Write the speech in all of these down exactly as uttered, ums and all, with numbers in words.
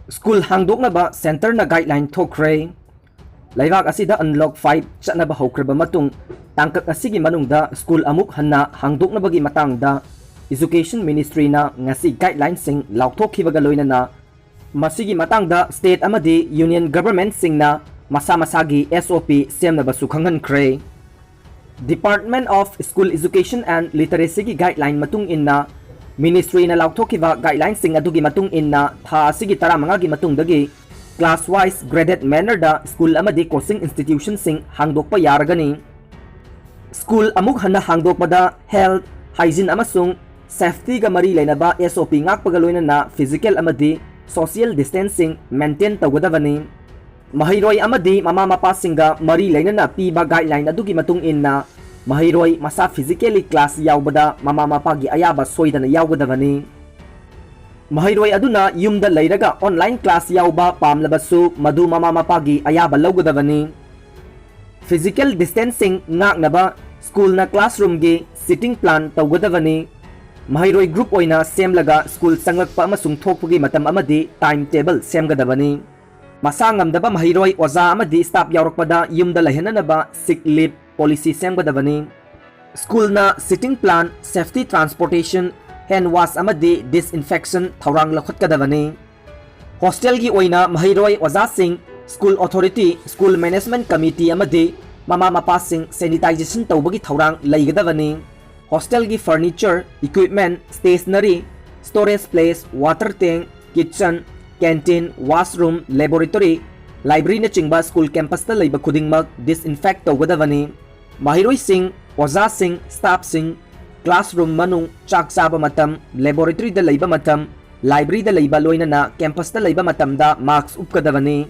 School ꯍꯥꯡꯗꯣꯛꯅꯕ ꯁꯦꯟꯇꯔꯅ guideline ꯊꯣꯛꯈ꯭ꯔꯦ꯫ ꯂꯩꯕꯥꯛ ꯑꯁꯤꯗ ꯑꯟꯂꯣꯛ ꯐꯥꯏꯚ ꯆꯠꯅꯕ ꯍꯧꯈ꯭ꯔꯕ ꯃꯇꯨꯡ, ꯇꯥꯡꯀꯛ ꯑꯁꯤꯒꯤ ꯃꯅꯨꯡꯗ ꯁ꯭ꯀꯨꯜ ꯑꯃꯨꯛ ꯍꯟꯅ ꯍꯥꯡꯗꯣꯛꯅꯕꯒꯤ ꯃꯇꯥꯡꯗ ꯏꯖꯨꯀꯦꯁꯟ ꯃꯤꯅꯤꯁꯇ꯭ꯔꯤꯅ ꯉꯁꯤ ꯒꯥꯏꯗꯂꯥꯏꯟꯁꯤꯡ ꯂꯥꯎꯊꯣꯛꯈꯤꯕꯒ ꯂꯣꯏꯅꯅ, ꯃꯁꯤꯒꯤ ꯃꯇꯥꯡꯗ ꯁ꯭ꯇꯦꯠ ꯑꯃꯗꯤ ꯌꯨꯅꯤꯌꯟ ꯒꯚꯔꯟꯃꯦꯟꯠꯁꯤꯡꯅ ꯃꯁꯥ ꯃꯁꯥꯒꯤ ꯑꯦꯁ ꯑꯣ ꯄꯤ ꯁꯦꯝꯅꯕꯁꯨ ꯈꯪꯍꯟꯈ꯭ꯔꯦ꯫ Department of School Education and Literacyꯒꯤ ꯒꯥꯏꯗꯂꯥꯏꯟ ꯃꯇꯨꯡ ꯏꯟꯅ, ꯃꯤꯅꯤꯁꯇ꯭ꯔꯤꯅ ꯂꯥꯎꯊꯣꯛꯈꯤꯕ ꯒꯥꯏꯗꯂꯥꯏꯟꯁꯤꯡ ꯑꯗꯨꯒꯤ ꯃꯇꯨꯡ ꯏꯟꯅ, ꯊꯥ ꯑꯁꯤꯒꯤ ꯇꯔꯥꯃꯉꯥꯒꯤ ꯃꯇꯨꯡꯗꯒꯤ class wise graded mannerꯗ ꯁ꯭ꯀꯨꯜ ꯑꯃꯗꯤ ꯀꯣꯆꯤꯡ ꯏꯟꯁꯇꯤꯇ꯭ꯌꯨꯁꯟꯁꯤꯡ ꯍꯥꯡꯗꯣꯛꯄ ꯌꯥꯔꯒꯅꯤ꯫ ꯁ꯭ꯀꯨꯜ ꯑꯃꯨꯛ ꯍꯟꯅ ꯍꯥꯡꯗꯣꯛꯄꯗ health, hygiene ꯑꯃꯁꯨꯡ safetyꯒ ꯃꯔꯤ ꯂꯩꯅꯕ ꯑꯦꯁ ꯑꯣ ꯄꯤ ꯉꯥꯛꯄꯒ ꯂꯣꯏꯅꯅ physical ꯑꯃꯗꯤ social distancing maintain ꯇꯧꯒꯗꯕꯅꯤ꯫ ꯃꯍꯩꯔꯣꯏ ꯑꯃꯗꯤ ꯃꯃꯥ ꯃꯄꯥꯁꯤꯡꯒ ꯃꯔꯤ ꯂꯩꯅꯅ ꯄꯤꯕ ꯒꯥꯏꯗꯂꯥꯏꯟ ꯑꯗꯨꯒꯤ ꯃꯇꯨꯡ ꯏꯟꯅ, ꯃꯍꯩꯔꯣꯏ ꯃꯁꯥ physically class ꯌꯥꯎꯕꯗ ꯃꯃꯥ ꯃꯄꯥꯒꯤ ꯑꯌꯥꯕ ꯁꯣꯏꯗꯅ ꯌꯥꯎꯒꯗꯕꯅꯤ꯫ ꯃꯍꯩꯔꯣꯏ ꯑꯗꯨꯅ ꯌꯨꯝꯗ ꯂꯩꯔꯒ online class ꯌꯥꯎꯕ ꯄꯥꯝꯂꯕꯁꯨ, ꯃꯗꯨ ꯃꯃꯥ ꯃꯄꯥꯒꯤ ꯑꯌꯥꯕ ꯂꯧꯒꯗꯕꯅꯤ꯫ Physical distancing ꯉꯥꯛꯅꯕ ꯁ꯭ꯀꯨꯜꯅ classroomꯒꯤ seating plan ꯇꯧꯒꯗꯕꯅꯤ꯫ ꯃꯍꯩꯔꯣꯏ group ꯑꯣꯏꯅ ꯁꯦꯝꯂꯒ ꯁ꯭ꯀꯨꯜ ꯆꯪꯂꯛꯄ ꯑꯃꯁꯨꯡ ꯊꯣꯛꯄꯒꯤ ꯃꯇꯝ ꯑꯃꯗꯤ time table ꯁꯦꯝꯒꯗꯕꯅꯤ꯫ ꯃꯁꯥ ꯉꯝꯗꯕ ꯃꯍꯩꯔꯣꯏ, ꯑꯣꯖꯥ ꯑꯃꯗꯤ staff ꯌꯥꯎꯔꯛꯄꯗ ꯌꯨꯝꯗ ꯂꯩꯍꯟꯅꯅꯕ sick leave policy ꯁꯦꯝꯒꯗꯕꯅꯤ꯫ ꯁ꯭ꯀꯨꯜꯅ seating plan, safety transportation, hand wash ꯑꯃꯗꯤ disinfection ꯊꯧꯔꯥꯡ ꯂꯧꯈꯠꯀꯗꯕꯅꯤ꯫ ꯍꯣꯁꯇꯦꯜꯒꯤ ꯑꯣꯏꯅ ꯃꯍꯩꯔꯣꯏ, ꯑꯣꯖꯥꯁꯤꯡ, school authority, school management committee ꯑꯃꯗꯤ ꯃꯃꯥ ꯃꯄꯥꯁꯤꯡ sanitization ꯇꯧꯕꯒꯤ ꯊꯧꯔꯥꯡ ꯂꯩꯒꯗꯕꯅꯤ꯫ ꯍꯣꯁꯇꯦꯜꯒꯤ furniture, equipment, stationery, storage place, water tank, kitchen, canteen, washroom, laboratory, libraryꯅꯆꯤꯡꯕ ꯁ꯭ꯀꯨꯜ campusꯇ ꯂꯩꯕ ꯈꯨꯗꯤꯡꯃꯛ disinfect ꯇꯧꯒꯗꯕꯅꯤ꯫ ꯃꯍꯩꯔꯣꯏꯁꯤꯡ, ꯑꯣꯖꯥꯁꯤꯡ, staffꯁꯤꯡ, classroom ꯃꯅꯨꯡ, ꯆꯥꯛ ꯆꯥꯕ ꯃꯇꯝ, laboratoryꯗ ꯂꯩꯕ ꯃꯇꯝ, libraryꯗ ꯂꯩꯕ ꯂꯣꯏꯅꯅ campusꯇ ꯂꯩꯕ ꯃꯇꯝꯗ mask ꯎꯞꯀꯗꯕꯅꯤ꯫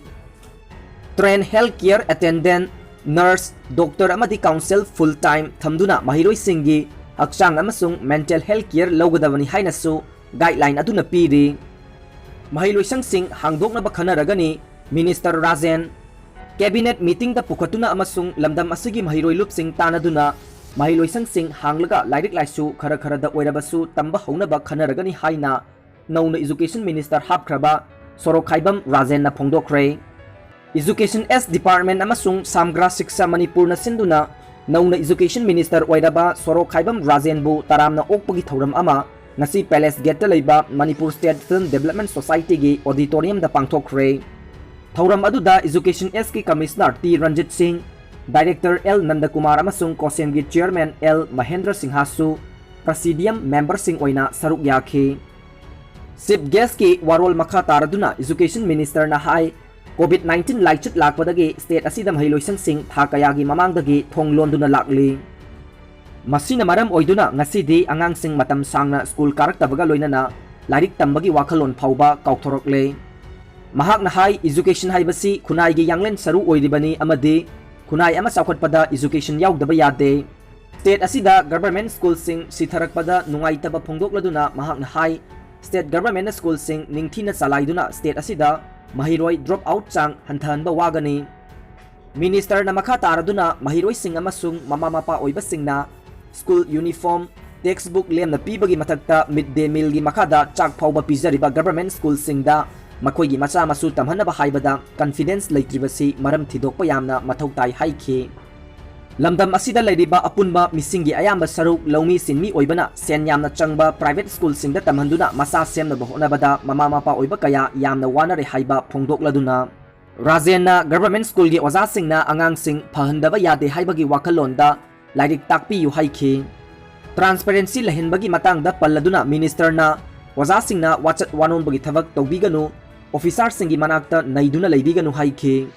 Trained health care attendant, nurse, doctor ꯑꯃꯗꯤ counsellor full time ꯊꯝꯗꯨꯅ ꯃꯍꯩꯔꯣꯏꯁꯤꯡꯒꯤ ꯍꯛꯆꯥꯡ ꯑꯃꯁꯨꯡ mental health care ꯂꯧꯒꯗꯕꯅꯤ ꯍꯥꯏꯅꯁꯨ guideline ꯑꯗꯨꯅ ꯄꯤꯔꯤ꯫ ꯃꯍꯩꯂꯣꯏꯁꯪꯁꯤꯡ ꯍꯥꯡꯗꯣꯛꯅꯕ ꯈꯟꯅꯔꯒꯅꯤ꯫ Minister ꯔꯥꯖꯦꯟ꯫ Cabinet meetingꯗ ꯄꯨꯈꯠꯇꯨꯅ ꯑꯃꯁꯨꯡ ꯂꯝꯗꯝ ꯑꯁꯤꯒꯤ ꯃꯍꯩꯔꯣꯏ ꯂꯨꯞꯁꯤꯡ ꯇꯥꯟꯅꯗꯨꯅ ꯃꯍꯩꯂꯣꯏꯁꯪꯁꯤꯡ ꯍꯥꯡꯂꯒ ꯂꯥꯏꯔꯤꯛ ꯂꯥꯏꯁꯨ ꯈꯔ ꯈꯔꯗ ꯑꯣꯏꯔꯕꯁꯨ ꯇꯝꯕ ꯍꯧꯅꯕ ꯈꯟꯅꯔꯒꯅꯤ ꯍꯥꯏꯅ ꯅꯧꯅ education minister ꯍꯥꯞꯈ꯭ꯔꯕ ꯁꯣꯔꯣꯈꯥꯏꯕꯝ ꯔꯥꯖꯦꯟꯅ ꯐꯣꯡꯗꯣꯛꯈ꯭ꯔꯦ꯫ Education S Department ꯑꯃꯁꯨꯡ ꯁꯥꯝꯒ꯭ꯔꯥ ꯁꯤꯛꯁꯥ ꯃꯅꯤꯄꯨꯔꯅ ꯁꯤꯟꯗꯨꯅ ꯅꯧꯅ Education Minister ꯑꯣꯏꯔꯕ ꯁꯣꯔꯣꯈꯥꯏꯕꯝ ꯔꯥꯖꯦꯟꯕꯨ ꯇꯔꯥꯝꯅ ꯑꯣꯛꯄꯒꯤ ꯊꯧꯔꯝ ꯑꯃ ꯉꯁꯤ Palace Gateꯇ ꯂꯩꯕ Manipur State Film Development Societyꯒꯤ auditoriumꯗ ꯄꯥꯡꯊꯣꯛꯈ꯭ꯔꯦ꯫ ꯊꯧꯔꯝ ꯑꯗꯨꯗ Education Sꯀꯤ Commissioner T ꯔꯟꯖꯤꯠ ꯁꯤꯡ, Director ꯑꯦꯜ ꯅꯟꯗꯀꯨꯃꯥꯔ ꯑꯃꯁꯨꯡ COSEMꯒꯤ Chairman ꯑꯦꯜ ꯃꯍꯦꯟꯗ꯭ꯔ ꯁꯤꯡꯍꯁꯨ Presidium memberꯁꯤꯡ ꯑꯣꯏꯅ ꯁꯔꯨꯛ ꯌꯥꯈꯤ꯫ Chief Guestꯀꯤ ꯋꯥꯔꯣꯜ ꯃꯈꯥ ꯇꯥꯔꯗꯨꯅ Education Ministerꯅ ꯍꯥꯏ, COVID nineteen ꯂꯥꯏꯆꯠ ꯂꯥꯛꯄꯗꯒꯤ state ꯑꯁꯤꯗ ꯃꯍꯩꯂꯣꯏꯁꯪꯁꯤꯡ ꯊꯥ ꯀꯌꯥꯒꯤ ꯃꯃꯥꯡꯗꯒꯤ ꯊꯣꯡ ꯂꯣꯟꯗꯨꯅ ꯂꯥꯛꯂꯤ꯫ ꯃꯁꯤꯅ ꯃꯔꯝ ꯑꯣꯏꯗꯨꯅ ꯉꯁꯤꯗꯤ ꯑꯉꯥꯡꯁꯤꯡ ꯃꯇꯝ ꯁꯥꯡꯅ school ꯀꯥꯔꯛꯇꯕꯒ ꯂꯣꯏꯅꯅ ꯂꯥꯏꯔꯤꯛ ꯇꯝꯕꯒꯤ ꯋꯥꯈꯜꯂꯣꯟ ꯐꯥꯎꯕ ꯀꯥꯎꯊꯣꯔꯛꯂꯦ꯫ ꯃꯍꯥꯛꯅ ꯍꯥꯏ, education ꯍꯥꯏꯕꯁꯤ ꯈꯨꯟꯅꯥꯏꯒꯤ ꯌꯥꯡꯂꯦꯟ ꯁꯔꯨ ꯑꯣꯏꯔꯤꯕꯅꯤ ꯑꯃꯗꯤ ꯈꯨꯟꯅꯥꯏ ꯑꯃ ꯆꯥꯎꯈꯠꯄꯗ education ꯌꯥꯎꯗꯕ ꯌꯥꯗꯦ꯫ State ꯑꯁꯤꯗ government schoolꯁꯤꯡ ꯁꯤꯊꯔꯛꯄꯗ ꯅꯨꯡꯉꯥꯏꯇꯕ ꯐꯣꯡꯗꯣꯛꯂꯗꯨꯅ ꯃꯍꯥꯛꯅ ꯍꯥꯏ, state governmentꯅ schoolꯁꯤꯡ ꯅꯤꯡꯊꯤꯅ ꯆꯂꯥꯏꯗꯨꯅ state ꯑꯁꯤꯗ ꯃꯍꯩꯔꯣꯏ drop out ꯆꯥꯡ ꯍꯟꯊꯍꯟꯕ ꯋꯥꯒꯅꯤ꯫ Ministerꯅ ꯃꯈꯥ ꯇꯥꯔꯗꯨꯅ ꯃꯍꯩꯔꯣꯏꯁꯤꯡ ꯑꯃꯁꯨꯡ ꯃꯃꯥ ꯃꯄꯥ ꯑꯣꯏꯕꯁꯤꯡꯅ school uniform, textbook ꯂꯦꯝꯅ ꯄꯤꯕꯒꯤ ꯃꯊꯛꯇ mid day mealꯒꯤ ꯃꯈꯥꯗ ꯆꯥꯛ ꯐꯥꯎꯕ ꯄꯤꯖꯔꯤꯕ government schoolꯁꯤꯡꯗ ꯃꯈꯣꯏꯒꯤ ꯃꯆꯥ ꯃꯁꯨ ꯇꯝꯍꯟꯅꯕ ꯍꯥꯏꯕꯗ confidence ꯂꯩꯇ꯭ꯔꯤꯕꯁꯤ ꯃꯔꯝ ꯊꯤꯗꯣꯛꯄ ꯌꯥꯝꯅ ꯃꯊꯧ ꯇꯥꯏ ꯍꯥꯏꯈꯤ꯫ ꯂꯝꯗꯝ ꯑꯁꯤꯗ ꯂꯩꯔꯤꯕ ꯑꯄꯨꯟꯕ ꯃꯤꯁꯤꯡꯒꯤ ꯑꯌꯥꯝꯕ ꯁꯔꯨꯛ ꯂꯧꯃꯤ ꯁꯤꯟꯃꯤ ꯑꯣꯏꯕꯅ ꯁꯦꯟ ꯌꯥꯝꯅ ꯆꯪꯕ private schoolꯁꯤꯡꯗ ꯇꯝꯍꯟꯗꯨꯅ ꯃꯆꯥ ꯁꯦꯝꯅꯕ ꯍꯣꯠꯅꯕꯗ ꯃꯃꯥ ꯃꯄꯥ ꯑꯣꯏꯕ ꯀꯌꯥ ꯌꯥꯝꯅ ꯋꯥꯅꯔꯦ ꯍꯥꯏꯕ ꯐꯣꯡꯗꯣꯛꯂꯗꯨꯅ, ꯔꯥꯖꯦꯟꯅ government schoolꯒꯤ ꯑꯣꯖꯥꯁꯤꯡꯅ ꯑꯉꯥꯡꯁꯤꯡ ꯐꯍꯟꯗꯕ ꯌꯥꯗꯦ ꯍꯥꯏꯕꯒꯤ ꯋꯥꯈꯜꯂꯣꯟꯗ ꯂꯥꯏꯔꯤꯛ ꯇꯥꯛꯄꯤꯌꯨ ꯍꯥꯏꯈꯤ꯫ Transparency ꯂꯩꯍꯟꯕꯒꯤ ꯃꯇꯥꯡꯗ ꯄꯜꯂꯗꯨꯅ ministerꯅ ꯑꯣꯖꯥꯁꯤꯡꯅ ꯋꯥꯆꯠ ꯋꯥꯅꯣꯝꯕꯒꯤ ꯊꯕꯛ ꯇꯧꯕꯤꯒꯅꯨ, officerꯁꯤꯡꯒꯤ ꯃꯅꯥꯛꯇ ꯅꯩꯗꯨꯅ ꯂꯩꯕꯤꯒꯅꯨ ꯍꯥꯏꯈꯤ꯫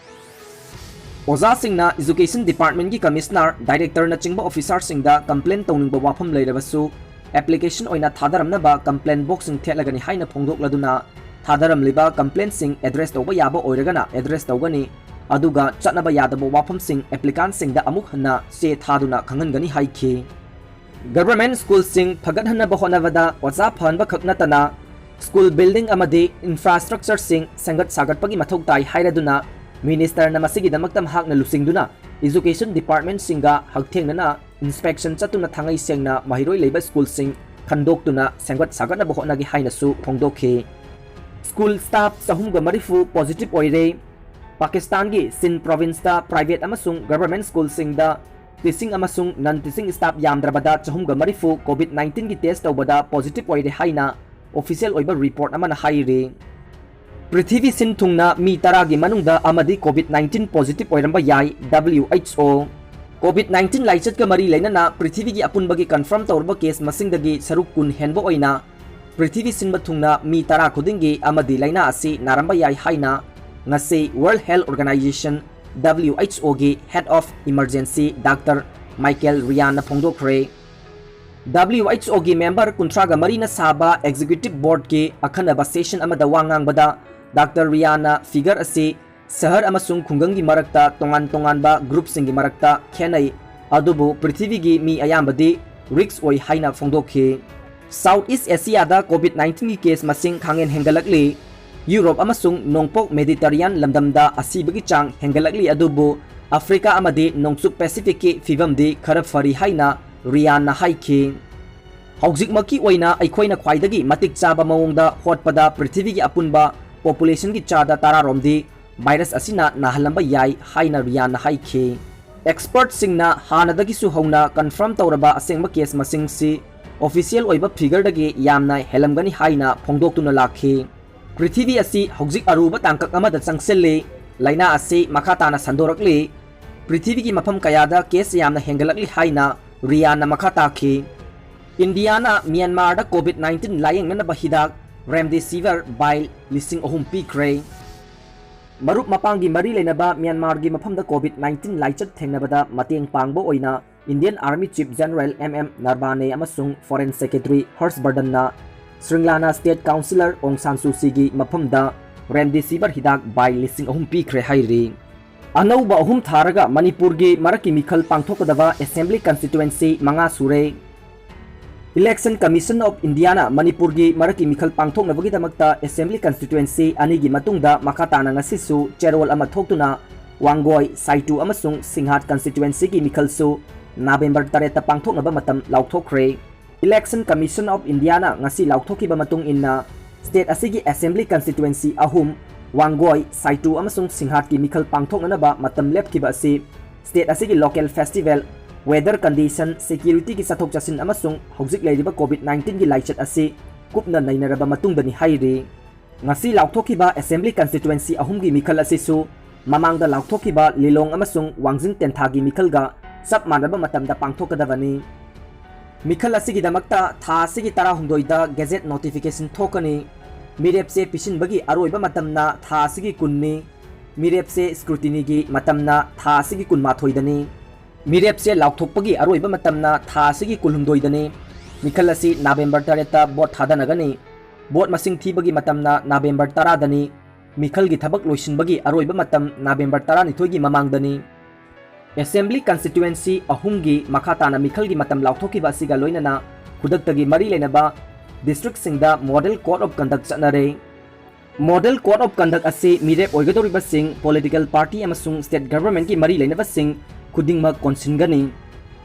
ꯑꯣꯖꯥꯁꯤꯡꯅ Education Departmentꯀꯤ Commissioner, Directorꯅꯆꯤꯡꯕ officerꯁꯤꯡꯗ complain ꯇꯧꯅꯤꯡꯕ ꯋꯥꯐꯝ ꯂꯩꯔꯕꯁꯨ application ꯑꯣꯏꯅ ꯊꯥꯗꯔꯝꯅꯕ complaint boxꯁꯤꯡ ꯊꯦꯠꯂꯒꯅꯤ ꯍꯥꯏꯅ ꯐꯣꯡꯗꯣꯛꯂꯗꯨꯅ, ꯊꯥꯗꯔꯝꯂꯤꯕ complaintꯁꯤꯡ address ꯇꯧꯕ ꯌꯥꯕ ꯑꯣꯏꯔꯒꯅ address ꯇꯧꯒꯅꯤ, ꯑꯗꯨꯒ ꯆꯠꯅꯕ ꯌꯥꯗꯕ ꯋꯥꯐꯝꯁꯤꯡ applicantꯁꯤꯡꯗ ꯑꯃꯨꯛ ꯍꯟꯅ ꯆꯦ ꯊꯥꯗꯨꯅ ꯈꯪꯍꯟꯒꯅꯤ ꯍꯥꯏꯈꯤ꯫ Government schoolꯁꯤꯡ ꯐꯒꯠꯍꯟꯅꯕ ꯍꯣꯠꯅꯕꯗ ꯑꯣꯖꯥ ꯐꯍꯟꯕ ꯈꯛ ꯅꯠꯇꯅ school building ꯑꯃꯗꯤ infrastructureꯁꯤꯡ ꯁꯦꯝꯒꯠ ꯁꯥꯒꯠꯄꯒꯤ ꯃꯊꯧ ꯇꯥꯏ ꯍꯥꯏꯔꯗꯨꯅ ministerꯅ ꯃꯁꯤꯒꯤꯗꯃꯛꯇ ꯃꯍꯥꯛꯅ ꯂꯨꯆꯤꯡꯗꯨꯅ Education Departmentꯁꯤꯡꯒ ꯍꯛꯊꯦꯡꯅꯅ inspection ꯆꯠꯇꯨꯅ ꯊꯥꯡꯉꯩ ꯁꯦꯡꯅ ꯃꯍꯩꯔꯣꯏ ꯂꯩꯕ schoolꯁꯤꯡ ꯈꯟꯗꯣꯛꯇꯨꯅ ꯁꯦꯝꯒꯠ ꯁꯥꯒꯠꯅꯕ ꯍꯣꯠꯅꯒꯦ ꯍꯥꯏꯅꯁꯨ ꯐꯣꯡꯗꯣꯛꯈꯤ꯫ School staff ꯆꯍꯨꯝꯒ ꯃꯔꯤꯐꯨ positive ꯑꯣꯏꯔꯦ꯫ ꯄꯥꯀꯤꯁꯇꯥꯟꯒꯤ ꯁꯤꯟ provinceꯇ private ꯑꯃꯁꯨꯡ government schoolꯁꯤꯡꯗ teaching ꯑꯃꯁꯨꯡ non teaching staff ꯌꯥꯝꯗ꯭ꯔꯕꯗ ꯆꯍꯨꯝꯒ ꯃꯔꯤꯐꯨ COVID nineteenꯒꯤ test ꯇꯧꯕꯗ positive ꯑꯣꯏꯔꯦ ꯍꯥꯏꯅ official ꯑꯣꯏꯕ report ꯑꯃꯅ ꯍꯥꯏꯔꯤ꯫ ꯄ꯭ꯔꯤꯊꯤꯕꯤ ꯁꯤꯟ ꯊꯨꯡꯅ ꯃꯤ ꯇꯔꯥꯒꯤ ꯃꯅꯨꯡꯗ ꯑꯃꯗꯤ COVID nineteen positive ꯑꯣꯏꯔꯝꯕ ꯌꯥꯏ, W H O꯫ COVID nineteen ꯂꯥꯏꯆꯠꯀ ꯃꯔꯤ ꯂꯩꯅꯅ ꯄ꯭ꯔꯤꯊꯤꯕꯤꯒꯤ ꯑꯄꯨꯟꯕꯒꯤ confirm ꯇꯧꯔꯕ case ꯃꯁꯤꯡꯗꯒꯤ ꯁꯔꯨꯛ ꯀꯨꯟ ꯍꯦꯟꯕ ꯑꯣꯏꯅ ꯄ꯭ꯔꯤꯊꯤꯕꯤ ꯁꯤꯟꯕ ꯊꯨꯡꯅ ꯃꯤ ꯇꯔꯥ ꯈꯨꯗꯤꯡꯒꯤ ꯑꯃꯗꯤ ꯂꯥꯏꯅꯥ ꯑꯁꯤ ꯅꯥꯔꯝꯕ ꯌꯥꯏ ꯍꯥꯏꯅ ꯉꯁꯤ World Health Organization, W H Oꯒꯤ Head of Emergency Doctor Michael Ryanꯅ ꯐꯣꯡꯗꯣꯛꯈ꯭ꯔꯦ꯫ W H Oꯒꯤ member ꯀꯨꯟꯊ꯭ꯔꯥꯒ ꯃꯔꯤꯅ ꯁꯥꯕ executive boardꯀꯤ ꯑꯈꯟꯅꯕ session ꯑꯃꯗ ꯋꯥ ꯉꯥꯡꯕꯗ Doctor Ryanꯅ figure ꯑꯁꯤ ꯁꯍꯔ ꯑꯃꯁꯨꯡ ꯈꯨꯡꯒꯪꯒꯤ ꯃꯔꯛꯇ ꯇꯣꯉꯥꯟ ꯇꯣꯉꯥꯟꯕ groupꯁꯤꯡꯒꯤ ꯃꯔꯛꯇ ꯈꯦꯠꯅꯩ, ꯑꯗꯨꯕꯨ ꯄ꯭ꯔꯤꯊꯤꯕꯤꯒꯤ ꯃꯤ ꯑꯌꯥꯝꯕꯗꯤ risk ꯑꯣꯏ ꯍꯥꯏꯅ ꯐꯣꯡꯗꯣꯛꯈꯤ꯫ South East Asiaꯗ COVID nineteenꯒꯤ case ꯃꯁꯤꯡ ꯈꯥꯡꯍꯦꯟ ꯍꯦꯟꯒꯠꯂꯛꯂꯤ꯫ ꯌꯨꯔꯣꯞ ꯑꯃꯁꯨꯡ ꯅꯣꯡꯄꯣꯛ Mediterranean ꯂꯝꯗꯝꯗ ꯑꯁꯤꯕꯒꯤ ꯆꯥꯡ ꯍꯦꯟꯒꯠꯂꯛꯂꯤ, ꯑꯗꯨꯕꯨ ꯑꯐ꯭ꯔꯤꯀꯥ ꯑꯃꯗꯤ ꯅꯣꯡꯆꯨꯞ Pacificꯀꯤ ꯐꯤꯚꯝꯗꯤ ꯈꯔ ꯐꯔꯤ ꯍꯥꯏꯅ ꯔꯤꯌꯥꯟꯅ ꯍꯥꯏꯈꯤ꯫ ꯍꯧꯖꯤꯛꯃꯛꯀꯤ ꯑꯣꯏꯅ ꯑꯩꯈꯣꯏꯅ ꯈ꯭ꯋꯥꯏꯗꯒꯤ ꯃꯇꯤꯛ ꯆꯥꯕ ꯃꯑꯣꯡꯗ ꯍꯣꯠꯄꯗ ꯄ꯭ꯔꯤꯊꯤꯕꯤꯒꯤ ꯑꯄꯨꯟꯕ populationꯒꯤ ꯆꯥꯗ ꯇꯔꯥ ꯔꯣꯝꯗꯤ virus ꯑꯁꯤꯅ ꯅꯥꯍꯜꯂꯝꯕ ꯌꯥꯏ ꯍꯥꯏꯅ ꯔꯤꯌꯥꯟꯅ ꯍꯥꯏꯈꯤ꯫ Expertꯁꯤꯡꯅ ꯍꯥꯟꯅꯗꯒꯤꯁꯨ ꯍꯧꯅ confirm ꯇꯧꯔꯕ ꯑꯁꯦꯡꯕ case ꯃꯁꯤꯡꯁꯤ official ꯑꯣꯏꯕ figureꯗꯒꯤ ꯌꯥꯝꯅ ꯍꯦꯜꯂꯝꯒꯅꯤ ꯍꯥꯏꯅ ꯐꯣꯡꯗꯣꯛꯇꯨꯅ ꯂꯥꯛꯈꯤ꯫ ꯄ꯭ꯔꯤꯊꯤꯕꯤ ꯑꯁꯤ ꯍꯧꯖꯤꯛ ꯑꯔꯨꯕ ꯇꯥꯡꯀꯛ ꯑꯃꯗ ꯆꯪꯁꯤꯜꯂꯤ꯫ ꯂꯥꯏꯅꯥ ꯑꯁꯤ ꯃꯈꯥ ꯇꯥꯅ ꯁꯟꯗꯣꯔꯛꯂꯤ꯫ ꯄ꯭ꯔꯤꯊꯤꯕꯤꯒꯤ ꯃꯐꯝ ꯀꯌꯥꯗ case ꯌꯥꯝꯅ ꯍꯦꯟꯒꯠꯂꯛꯂꯤ ꯍꯥꯏꯅ ꯔꯤꯌꯥꯟꯅ ꯃꯈꯥ ꯇꯥꯈꯤ꯫ ꯏꯟꯗꯤꯌꯥꯅ ꯃ꯭ꯌꯥꯟꯃꯥꯔꯗ COVID nineteen ꯂꯥꯌꯦꯡꯅꯅꯕ ꯍꯤꯗꯥꯛ remdesivir vial ꯂꯤꯁꯤꯡ ꯑꯍꯨꯝ ꯄꯤꯈ꯭ꯔꯦ꯫ ꯃꯔꯨꯞ ꯃꯄꯥꯡꯒꯤ ꯃꯔꯤ ꯂꯩꯅꯕ ꯃ꯭ꯌꯥꯟꯃꯥꯔꯒꯤ ꯃꯐꯝꯗ COVID nineteen ꯂꯥꯏꯆꯠ ꯊꯦꯡꯅꯕꯗ ꯃꯇꯦꯡ ꯄꯥꯡꯕ ꯑꯣꯏꯅ Indian Army Chief General M M Naravane ꯑꯃꯁꯨꯡ Foreign Secretary ꯍꯔꯁ ꯕꯔꯗꯟꯅ ꯁ꯭ꯔꯤꯂꯪꯀꯥ State Councillor ꯑꯣꯡ ꯁꯥꯟ ꯁꯨ ꯆꯤꯒꯤ ꯃꯐꯝꯗ remdesivir ꯍꯤꯗꯥꯛ vial ꯂꯤꯁꯤꯡ ꯑꯍꯨꯝ ꯄꯤꯈ꯭ꯔꯦ ꯍꯥꯏꯔꯤ꯫ ꯑꯅꯧꯕ ꯑꯍꯨꯝ ꯊꯥꯔꯒ ꯃꯅꯤꯄꯨꯔꯒꯤ ꯃꯔꯛꯀꯤ ꯃꯤꯈꯜ ꯄꯥꯡꯊꯣꯛꯀꯗꯕ assembly constituency ꯃꯉꯥ ꯁꯨꯔꯦ꯫ Election Commission of Indiaꯅ ꯃꯅꯤꯄꯨꯔꯒꯤ ꯃꯔꯛꯀꯤ ꯃꯤꯈꯜ ꯄꯥꯡꯊꯣꯛꯅꯕꯒꯤꯗꯃꯛꯇ assembly constituency ꯑꯅꯤꯒꯤ ꯃꯇꯨꯡꯗ ꯃꯈꯥ ꯇꯥꯅ ꯉꯁꯤꯁꯨ ꯆꯦꯔꯣꯜ ꯑꯃ ꯊꯣꯛꯇꯨꯅ ꯋꯥꯡꯒꯣꯏ, ꯁꯥꯏꯇꯨ ꯑꯃꯁꯨꯡ ꯁꯤꯡꯍꯥꯠ constituencyꯒꯤ ꯃꯤꯈꯜꯁꯨ November ꯇꯔꯦꯠꯇ ꯄꯥꯡꯊꯣꯛꯅꯕ ꯃꯇꯝ ꯂꯥꯎꯊꯣꯛꯈ꯭ꯔꯦ꯫ Election Commission of Indiaꯅ ꯉꯁꯤ ꯂꯥꯎꯊꯣꯛꯈꯤꯕ ꯃꯇꯨꯡ ꯏꯟꯅ, State ꯑꯁꯤꯒꯤ Assembly Constituency ꯑꯍꯨꯝ, ꯋꯥꯡꯒꯣꯏ, ꯁꯥꯏꯇꯨ ꯑꯃꯁꯨꯡ ꯁꯤꯡꯍꯥꯠꯀꯤ ꯃꯤꯈꯜ ꯄꯥꯡꯊꯣꯛꯅꯅꯕ ꯃꯇꯝ ꯂꯦꯞꯈꯤꯕ ꯑꯁꯤ state ꯑꯁꯤꯒꯤ local festival, weather condition, security ꯒꯤ ꯆꯠꯊꯣꯛ ꯆꯠꯁꯤꯟ ꯑꯃꯁꯨꯡ ꯍꯧꯖꯤꯛ ꯂꯩꯔꯤꯕ COVID nineteen ꯒꯤ ꯂꯥꯏꯆꯠ ꯑꯁꯤ ꯀꯨꯞꯅ ꯅꯩꯅꯔꯕ ꯃꯇꯨꯡꯗꯅꯤ ꯍꯥꯏꯔꯤ꯫ ꯉꯁꯤ ꯂꯥꯎꯊꯣꯛꯈꯤꯕ Assembly Constituency ꯑꯍꯨꯝꯒꯤ ꯃꯤꯈꯜ ꯑꯁꯤꯁꯨ ꯃꯃꯥꯡꯗ ꯂꯥꯎꯊꯣꯛꯈꯤꯕ ꯂꯤꯂꯣꯡ ꯑꯃꯁꯨꯡ ꯋꯥꯡꯖꯤꯡ ꯇꯦꯟꯊꯥꯒꯤ ꯃꯤꯈꯜꯒ ꯆꯞ ꯃꯥꯟꯅꯕ ꯃꯇꯝꯗ ꯄꯥꯡꯊꯣꯛꯀꯗꯕꯅꯤ꯫ ꯃꯤꯈꯜ ꯑꯁꯤꯒꯤꯗꯃꯛꯇ ꯊꯥ ꯑꯁꯤꯒꯤ ꯇꯔꯥꯍꯨꯝꯗꯣꯏꯗ gazette notification ꯊꯣꯛꯀꯅꯤ꯫ ꯃꯤꯔꯦꯞꯁꯦ ꯄꯤꯁꯤꯟꯕꯒꯤ ꯑꯔꯣꯏꯕ ꯃꯇꯝꯅ ꯊꯥ ꯑꯁꯤꯒꯤ ꯀꯨꯟꯅꯤ꯫ ꯃꯤꯔꯦꯞꯁꯦ scrutiny ꯒꯤ ꯃꯇꯝꯅ ꯊꯥ ꯑꯁꯤꯒꯤ ꯀꯨꯟꯃꯥꯊꯣꯏꯗꯅꯤ꯫ ꯃꯤꯔꯦꯞꯁꯦ ꯂꯥꯎꯊꯣꯛꯄꯒꯤ ꯑꯔꯣꯏꯕ ꯃꯇꯝꯅ ꯊꯥ ꯑꯁꯤꯒꯤ ꯀꯨꯟꯍꯨꯝꯗꯣꯏꯗꯅꯤ꯫ ꯃꯤꯈꯜ ꯑꯁꯤ November ꯇꯔꯦꯠꯇ vote ꯊꯥꯗꯅꯒꯅꯤ꯫ Vote ꯃꯁꯤꯡ ꯊꯤꯕꯒꯤ ꯃꯇꯝꯅ November ꯇꯔꯥꯗꯅꯤ꯫ ꯃꯤꯈꯜꯒꯤ ꯊꯕꯛ ꯂꯣꯏꯁꯤꯟꯕꯒꯤ ꯑꯔꯣꯏꯕ ꯃꯇꯝ November ꯇꯔꯥꯅꯤꯊꯣꯏꯒꯤ ꯃꯃꯥꯡꯗꯅꯤ꯫ Assembly Constituency ꯑꯍꯨꯝꯒꯤ ꯃꯈꯥ ꯇꯥꯅ ꯃꯤꯈꯜꯒꯤ ꯃꯇꯝ ꯂꯥꯎꯊꯣꯛꯈꯤꯕ ꯑꯁꯤꯒ ꯂꯣꯏꯅꯅ ꯈꯨꯗꯛꯇꯒꯤ ꯃꯔꯤ ꯂꯩꯅꯕ district ꯁꯤꯡꯗ Model Code of Conduct ꯆꯠꯅꯔꯦ꯫ Model Code of Conduct ꯑꯁꯤ ꯃꯤꯔꯦꯞ ꯑꯣꯏꯒꯗꯧꯔꯤꯕꯁꯤꯡ, political party ꯑꯃꯁꯨꯡ state government ꯀꯤ ꯃꯔꯤ ꯂꯩꯅꯕꯁꯤꯡ ꯈꯨꯗꯤꯡꯃꯛ ꯀꯣꯟꯁꯤꯟꯒꯅꯤ꯫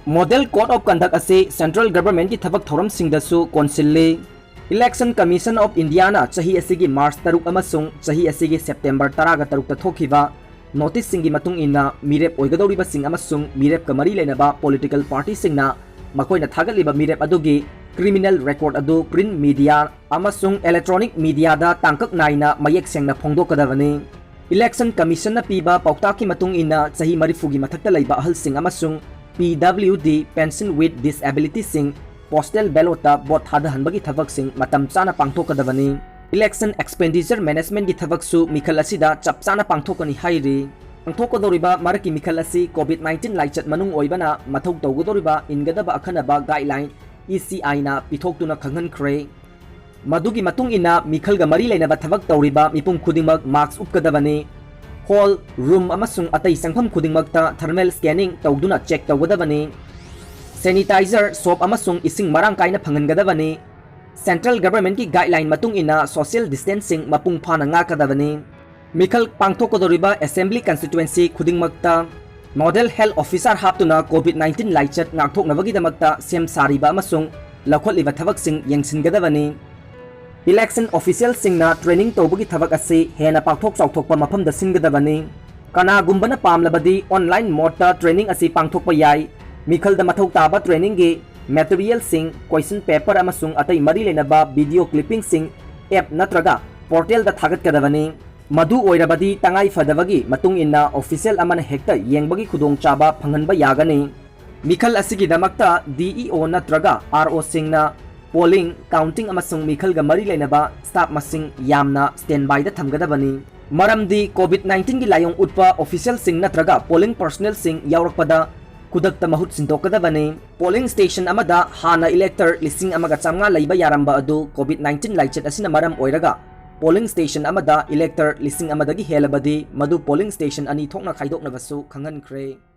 Model Code of Conduct ꯑꯁꯤ central government ꯀꯤ ꯊꯕꯛ ꯊꯧꯔꯝꯁꯤꯡꯗꯁꯨ ꯀꯣꯟꯁꯤꯜꯂꯤ꯫ Election Commission of India ꯅ ꯆꯍꯤ ꯑꯁꯤꯒꯤ March ꯇꯔꯨꯛ ꯑꯃꯁꯨꯡ ꯆꯍꯤ ꯑꯁꯤꯒꯤ September ꯇꯔꯥꯒ ꯇꯔꯨꯛꯇ ꯊꯣꯛꯈꯤꯕ notice ꯁꯤꯡꯒꯤ ꯃꯇꯨꯡ ꯏꯟꯅ, ꯃꯤꯔꯦꯞ ꯑꯣꯏꯒꯗꯧꯔꯤꯕꯁꯤꯡ ꯑꯃꯁꯨꯡ ꯃꯤꯔꯦꯞꯀ ꯃꯔꯤ ꯂꯩꯅꯕ political party ꯁꯤꯡꯅ ꯃꯈꯣꯏꯅ ꯊꯥꯒꯠꯂꯤꯕ ꯃꯤꯔꯦꯞ ꯑꯗꯨꯒꯤ criminal record ꯑꯗꯨ print media ꯑꯃꯁꯨꯡ electronic media ꯗ ꯇꯥꯡꯀꯛ ꯅꯥꯏꯅ ꯃꯌꯦꯛ ꯁꯦꯡꯅ ꯐꯣꯡꯗꯣꯛꯀꯗꯕꯅꯤ꯫ Election Commission ꯅ ꯄꯤꯕ ꯄꯥꯎꯇꯥꯛꯀꯤ ꯃꯇꯨꯡ ꯏꯟꯅ, ꯆꯍꯤ ꯃꯔꯤꯐꯨꯒꯤ ꯃꯊꯛꯇ ꯂꯩꯕ ꯑꯍꯜꯁꯤꯡ ꯑꯃꯁꯨꯡ P W D, pension with disability ꯁꯤꯡ postal ballot ꯇ vote ꯊꯥꯗꯍꯟꯕꯒꯤ ꯊꯕꯛꯁꯤꯡ ꯃꯇꯝ ꯆꯥꯅ ꯄꯥꯡꯊꯣꯛꯀꯗꯕꯅꯤ꯫ Election expenditure management ꯀꯤ ꯊꯕꯛꯁꯨ ꯃꯤꯈꯜ ꯑꯁꯤꯗ ꯆꯞ ꯆꯥꯅ ꯄꯥꯡꯊꯣꯛꯀꯅꯤ ꯍꯥꯏꯔꯤ꯫ ꯄꯥꯡꯊꯣꯛꯀꯗꯧꯔꯤꯕ ꯃꯔꯛꯀꯤ ꯃꯤꯈꯜ ꯑꯁꯤ COVID nineteen ꯂꯥꯏꯆꯠ ꯃꯅꯨꯡ ꯑꯣꯏꯕꯅ ꯃꯊꯧ ꯇꯧꯒꯗꯧꯔꯤꯕ ꯏꯟꯒꯗꯕ ꯑꯈꯟꯅꯕ guideline E C I ꯅ ꯄꯤꯊꯣꯛꯇꯨꯅ ꯈꯪꯍꯟꯈ꯭ꯔꯦ꯫ ꯃꯗꯨꯒꯤ ꯃꯇꯨꯡ ꯏꯟꯅ ꯃꯤꯈꯜꯒ ꯃꯔꯤ ꯂꯩꯅꯕ ꯊꯕꯛ ꯇꯧꯔꯤꯕ ꯃꯤꯄꯨꯝ ꯈꯨꯗꯤꯡꯃꯛ mask ꯎꯞꯀꯗꯕꯅꯤ꯫ Hall, room ꯑꯃꯁꯨꯡ ꯑꯇꯩ ꯆꯪꯐꯝ ꯈꯨꯗꯤꯡꯃꯛꯇ thermal scanning ꯇꯧꯗꯨꯅ check ꯇꯧꯒꯗꯕꯅꯤ꯫ Sanitizer, soap ꯑꯃꯁꯨꯡ ꯏꯁꯤꯡ ꯃꯔꯥꯡ ꯀꯥꯏꯅ ꯐꯪꯍꯟꯒꯗꯕꯅꯤ꯫ Central government ꯀꯤ guideline ꯃꯇꯨꯡ ꯏꯟꯅ social distancing ꯃꯄꯨꯡ ꯐꯥꯅ ꯉꯥꯛꯀꯗꯕꯅꯤ꯫ ꯃꯤꯈꯜ ꯄꯥꯡꯊꯣꯛꯀꯗꯧꯔꯤꯕ Assembly Constituency ꯈꯨꯗꯤꯡꯃꯛꯇ Nodal Health Officer ꯍꯥꯞꯇꯨꯅ COVID nineteen ꯂꯥꯏꯆꯠ ꯉꯥꯛꯊꯣꯛꯅꯕꯒꯤꯗꯃꯛꯇ ꯁꯦꯝ ꯁꯥꯔꯤꯕ ꯑꯃꯁꯨꯡ ꯂꯧꯈꯠꯂꯤꯕ ꯊꯕꯛꯁꯤꯡ ꯌꯦꯡꯁꯤꯟꯒꯗꯕꯅꯤ꯫ Election officialꯁꯤꯡꯅ training ꯇꯧꯕꯒꯤ ꯊꯕꯛ ꯑꯁꯤ ꯍꯦꯟꯅ ꯄꯥꯛꯊꯣꯛ ꯆꯥꯎꯊꯣꯛꯄ ꯃꯐꯝꯗ ꯁꯤꯟꯒꯗꯕꯅꯤ꯫ ꯀꯅꯥꯒꯨꯝꯕꯅ ꯄꯥꯝꯂꯕꯗꯤ online modeꯇ training ꯑꯁꯤ ꯄꯥꯡꯊꯣꯛꯄ ꯌꯥꯏ꯫ ꯃꯤꯈꯜꯗ ꯃꯊꯧ ꯇꯥꯕ trainingꯒꯤ materialꯁꯤꯡ, question paper ꯑꯃꯁꯨꯡ ꯑꯇꯩ ꯃꯔꯤ ꯂꯩꯅꯕ video clippingꯁꯤꯡ app ꯅꯠꯇ꯭ꯔꯒ portalꯗ ꯊꯥꯒꯠꯀꯗꯕꯅꯤ꯫ ꯃꯗꯨ ꯑꯣꯏꯔꯕꯗꯤ ꯇꯉꯥꯏ ꯐꯗꯕꯒꯤ ꯃꯇꯨꯡ ꯏꯟꯅ official ꯑꯃꯅ ꯍꯦꯛꯇ ꯌꯦꯡꯕꯒꯤ ꯈꯨꯗꯣꯡꯆꯥꯕ ꯐꯪꯍꯟꯕ ꯌꯥꯒꯅꯤ꯫ ꯃꯤꯈꯜ ꯑꯁꯤꯒꯤꯗꯃꯛꯇ DEO ꯅꯠꯇ꯭ꯔꯒ ROꯁꯤꯡꯅ polling, counting ꯑꯃꯁꯨꯡ ꯃꯤꯈꯜꯒ ꯃꯔꯤ ꯂꯩꯅꯕ staff ꯃꯁꯤꯡ ꯌꯥꯝꯅ standbyꯗ ꯊꯝꯒꯗꯕꯅꯤ꯫ ꯃꯔꯝꯗꯤ COVID nineteen ꯒꯤ ꯂꯥꯏꯑꯣꯡ ꯎꯠꯄ officialꯁꯤꯡ ꯅꯠꯇ꯭ꯔꯒ polling personnelꯁꯤꯡ ꯌꯥꯎꯔꯛꯄꯗ ꯈꯨꯗꯛꯇ ꯃꯍꯨꯠ ꯁꯤꯟꯗꯣꯛꯀꯗꯕꯅꯤ꯫ Polling station ꯑꯃꯗ ꯍꯥꯟꯅ elector ꯂꯤꯁꯤꯡ ꯑꯃꯒ ꯆꯥꯝꯃꯉꯥ ꯂꯩꯕ ꯌꯥꯔꯝꯕ ꯑꯗꯨ COVID nineteen ꯂꯥꯏꯆꯠ ꯑꯁꯤꯅ ꯃꯔꯝ ꯑꯣꯏꯔꯒ polling station ꯑꯃꯗ elector ꯂꯤꯁꯤꯡ ꯑꯃꯗꯒꯤ ꯍꯦꯜꯂꯕꯗꯤ ꯃꯗꯨ polling station ꯑꯅꯤ ꯊꯣꯛꯅ ꯈꯥꯏꯗꯣꯛꯅꯕꯁꯨ ꯈꯪꯍꯟꯈ꯭ꯔꯦ꯫